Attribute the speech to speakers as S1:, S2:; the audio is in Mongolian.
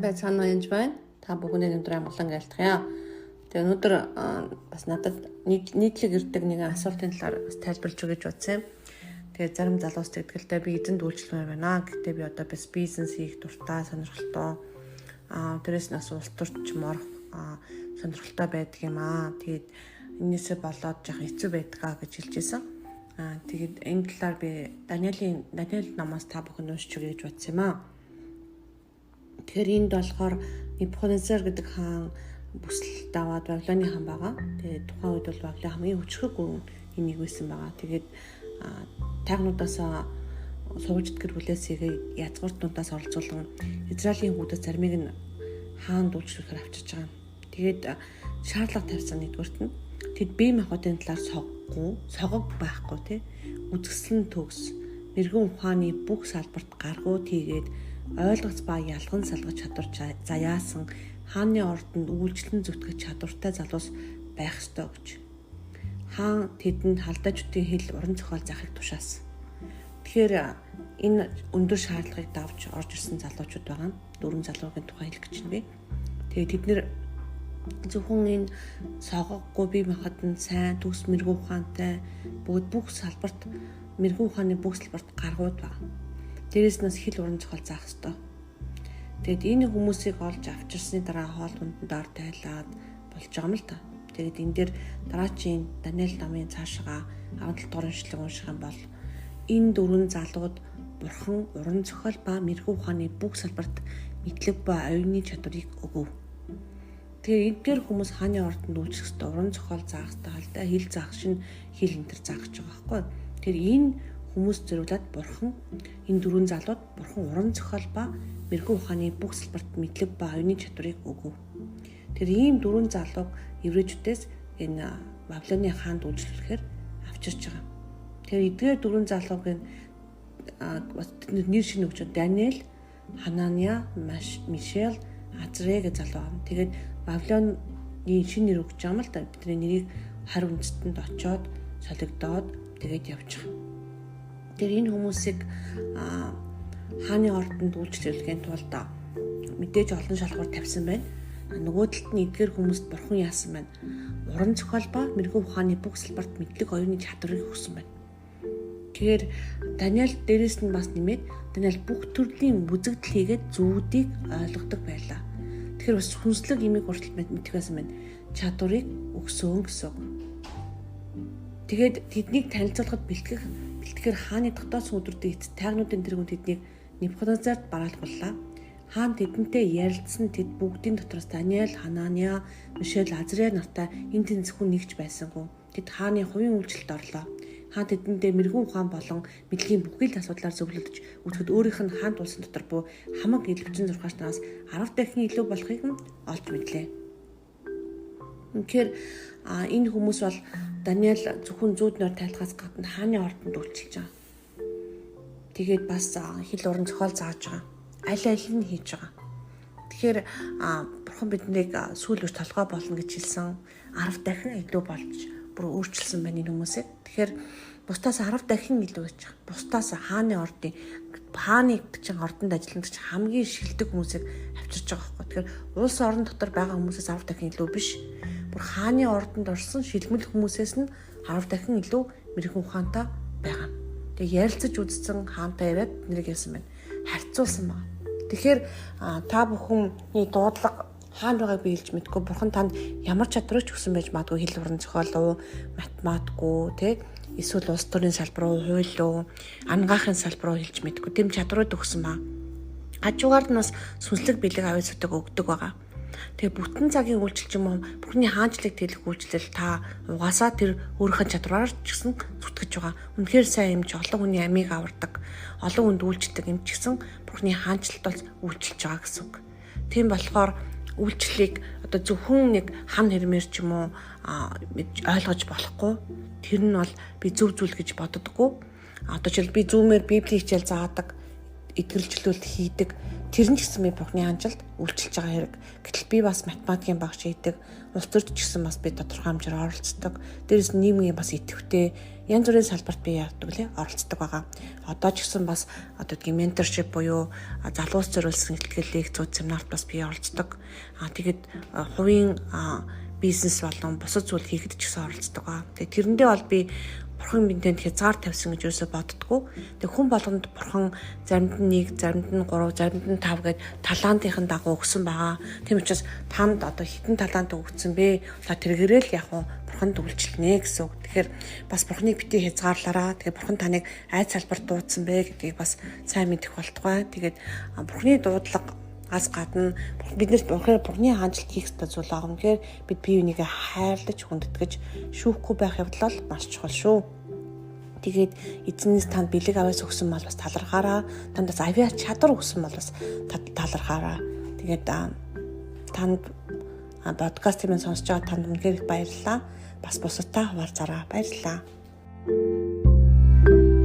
S1: Сайн байцгаана уу, янж байна. Та бүхэний өндөр амгалан айлтгая. Тэгээ өнөөдөр бас надад нийтлэг ирдэг нэгэн асуултын талаар бас тайлбарлаж өгье гэж бодсон юм. Тэгээ зарим залуус тэгдэг л дээ, би эзэнд үйлчлэмээр байна. Гэхдээ би одоо бас бизнес хийх дуртай, сонирхолтой. Тэрээс нас улс төрч морох сонирхолтой байдаг юм аа. Тэгээд энээсээ болоод жоохон хэцүү байдгаа гэж хэлж байсан. Тэгээд энэ талаар би Даниэл номоос та бүхэнд уншиж өгье гэж бодсон юм аа. Тэгэхээр энд болохоор Небухаднецар гэдэг хаан бүсэл даваад Вавилоны хаан байгаа. Тэгээд тухайн үед бол Вавилон хамгийн хүчрхэг гүрэн энийг байсан байгаа. Тэгээд тайгнуудаас сууж гэр бүлээсээ язгууртнуудаас оролцуулан Израилийн хүүхдээс заримыг нь хаан дүүлжлэхээр авчирч байгаа. Тэгээд шаардлага тавьсан. Нэгдүгээрт нь тэд бие махбодын талаар согог байхгүй, тий, үзэсгэлэн төгс, мэргэн ухааны бүх салбарт гаргууд хийгээд ойлгоц ба ялган салгах чадвар заяасан, хааны ордонд үйлчлэн зүтгэх чадвартай залуус байх ёстой гэж. Хаан тэдэнд халдаачдын хэл, уран зохиол заахыг тушаасан. Тэгэхээр энэ өндөр шаардлагыг давж орж ирсэн залуучууд байгаа. Дөрвөн залуугийн тухай хэлэх гэж байна би. Тэгээд тэд нэр зөвхөн энэ согоггүй, бие махбод нь сайн, төгс, мэргэн ухаантай, бүгд бүх салбарт, мэргэн ухааны бүх салбарт гаргууд байна. Дээрээс нь бас хэл, уран зохиол заах ёстой. Тэгээд энэ хүмүүсийг олж авчирсны дараа хоол хүндэн доор тайлаад болж байгаа юм л та. Тэгээд энэ дээр дараачийн Даниэл намын цаашгаа 17 дугаар ишлэг унших юм бол энэ дөрвөн залууд бурхан уран зохиол ба мэргэн ухааны бүх салбарт мэдлэг ба оюуны чадварыг өгөв. Тэгэхээр эдгээр хүмүүс хааны ордонд үйлчлэх ёстой, уран зохиол заах ёстой, халдаа хэл заах, шинэ хэл энэ төр заах гэж байгаа байхгүй. Тэгэхээр энэ хүмүүс зориулаад бурхан, энэ дөрвөн залууд бурхан уран зохиол ба мэргэн ухааны бүх салбарт мэдлэг ба оюуны чадварыг өгөв. Тэр ийм дөрвөн залууг еврейчүүдээс энэ Вавилоны хаанд үйлчлэхээр авчирч байгаа. Тэгэхээр эдгээр дөрвөн залууг нь бас нэр шинэ өгч Даниэл, Ханания, Мишель, Азрэ гэж залуу байна. Тэгээд Вавилоны шинэ нэр өгч байгаа юм л да. Бидний нэрийг хар үндэстэнд очоод солигдоод тэгээд явж байгаа. Тэр энэ хүмүүсийг хааны ордонд үйлчлүүлэхийн тулд мэдээж олон шалгуур тавьсан байна. Нөгөө талд нь эдгээр хүмүүст бурхан яасан байна? Уран зохиол ба мэргэн ухааны бүх салбарт мэдлэг, оюуны чадварыг өгсөн байна. Тэгэхээр Даниэл дээрээс нь бас нэмээд Даниэл бүх төрлийн үзэгдэл хийгээд зүудийг ойлгодог байлаа. Тэгэхээр бас хүнслэг имийг хүртэл мэдэх байсан байна. Чадварыг өгсөн гэсэн үг. Тэгээд тэднийг танилцуулахад бэлтгэхээр хааны дотоодсон өдрүүдийн эцэст тайгнуудын тэргүүн тэднийг Небухаднецарт бараалхууллаа. Хаан тэдэнтэй ярилцсан тэд бүгдийн дотроос Даниэл, Ханания, Мишель, Азрия нартай энэ тэнцэх хүн нэгч байсангүй. Тэд хааны хувийн үйлчлэлд орлоо. Хаан тэдэндээ мэргэн ухаан болон мэдлэгийн бүхий л асуудлаар зөвлөдөж үзэхэд өөрийнх нь хаант улсын дотор буй хамаг илвчин зурхаачнаас 10 дахин илүү болохыг нь олж мэдлээ. Үнэхээр энэ хүмүүс бол Даниэл зөвхөн зүүд нойр тайлахаас гадна хааны ордонд үйлчилж байгаа. Тэгээд бас хэл, уран зохиол зааж байгаа. Аль аль нь хийж байгаа. Тэгэхээр бурхан биднийг сүүл үе толгой болно гэж хэлсэн. 10 дахин илүү болж бүр өөрчилсөн байна энэ хүмүүсийг. Тэгэхээр бусдаас 10 дахин илүү гэж байгаа. Бусдаас хааны ордын, хааны чинь ордонд ажилладаг чинь хамгийн шилдэг хүмүүсийг авчирч байгаа байхгүй. Тэгэхээр улс орон дотор байгаа хүмүүсээс 10 дахин илүү биш. Бүр хааны ордонд орсон шилмэл хүмүүсээс нь 10 дахин илүү мэрэгэн ухаантай байгаа. Тэгээ ярилцаж үзсэн, хаантай яриад нэрийг яасан байна. Харьцуулсан байна. Тэгэхээр та бүхний дуудлага хаана байгааг би хэлж мэдгүй. Бурхан танд ямар чадварыг ч өгсөн байж магадгүй, хэл, уран зохиол уу, математик уу, тэ, эсвэл улс төрийн салбар уу, хууль уу, ангаахын салбар уу хэлж мэдгүй. Тэм чадварууд өгсөн ба. Хажуугаар нь бас сүнслэг бэлэг авьяас өгдөг байгаа. Тэгээ бүтэн цагийн үйлчлэл ч юм уу, Бурхны хаанчлыг тэлэх үйлчлэл та угаасаа тэр өөрийнхөө чадвараар ч гэсэн зүтгэж байгаа. Үнэхээр сайн юмч, олон хүний амийг авардаг, олон хүнд үйлчлдэг юм ч гэсэн Бурхны хаанчлалд бол үйлчилж байгаа гэсэн үг. Тийм болохоор үйлчлэлийг одоо зөвхөн нэг хан хэрмээр ч юм уу ойлгож болохгүй. Тэр нь бол би зөв зүйл гэж боддоггүй. Одоо жишээл би зүүмээр библийн хичээл заадаг. эдгэрэлжлүүлэлт хийдэг. Тэр нь ч гэсэн би Бурхны хаанчлалд үйлчилж байгаа хэрэг. Гэтэл би бас математикийн багш хийдэг. Улс төрд ч гэсэн бас би тодорхой хэмжээгээр оролцдог. Дээрээс нь нийгмийн бас идэвхтэй янз бүрийн салбарт би яадаг лээ оролцдог байгаа. Одоо ч гэсэн бас одоо гэдгийг mentorship буюу залуус зориулсан ихтгэл лекцүүд, семинарт бас би оролцдог. Тэгээд хувийн бизнес болон бусад зүйл хийхэд ч гэсэн оролцдог аа. Тэгээд тэрэндээ бол би Бурхан бидэнд хязгаар тавьсан гэж юусоо боддгоо. Тэг хүн болгонд Бурхан заримд нь 1, заримд нь 3, заримд нь 5 гэд талантынхын дагуу өгсөн байгаа. Тийм учраас танд одоо хитэн талант өгсөн бэ? Та тэргээрээ л яг уу Бурханд үйлчлэнэ гэсэн үг. Тэгэхээр бас Бурханыг битгий хязгаарлаараа. Тэгээ Бурхан таныг айц салбарт дуудсан бэ гэдгийг бас сайн мэдэх болтугай. Тэгээд Бурханы дуудлага ас гадна бид нэр Бурхны хаанчлалт хийх ёстой зүйл байгаа юм. Тэгэхээр бид бие бинийгээ хайрлаж хүндэтгэж шүүхгүй байх явдал бол маш чухал шүү. Тэгээд эзнээс танд бэлэг аваас өгсөн бол бас талархаараа, танд бас авиа чадвар өгсөн бол бас талархаараа. Тэгээд танд подкастыг минь сонсож байгаа танд үнэхээр их баярлалаа. Бас бусадтай хуваалцаарай. Баярлалаа.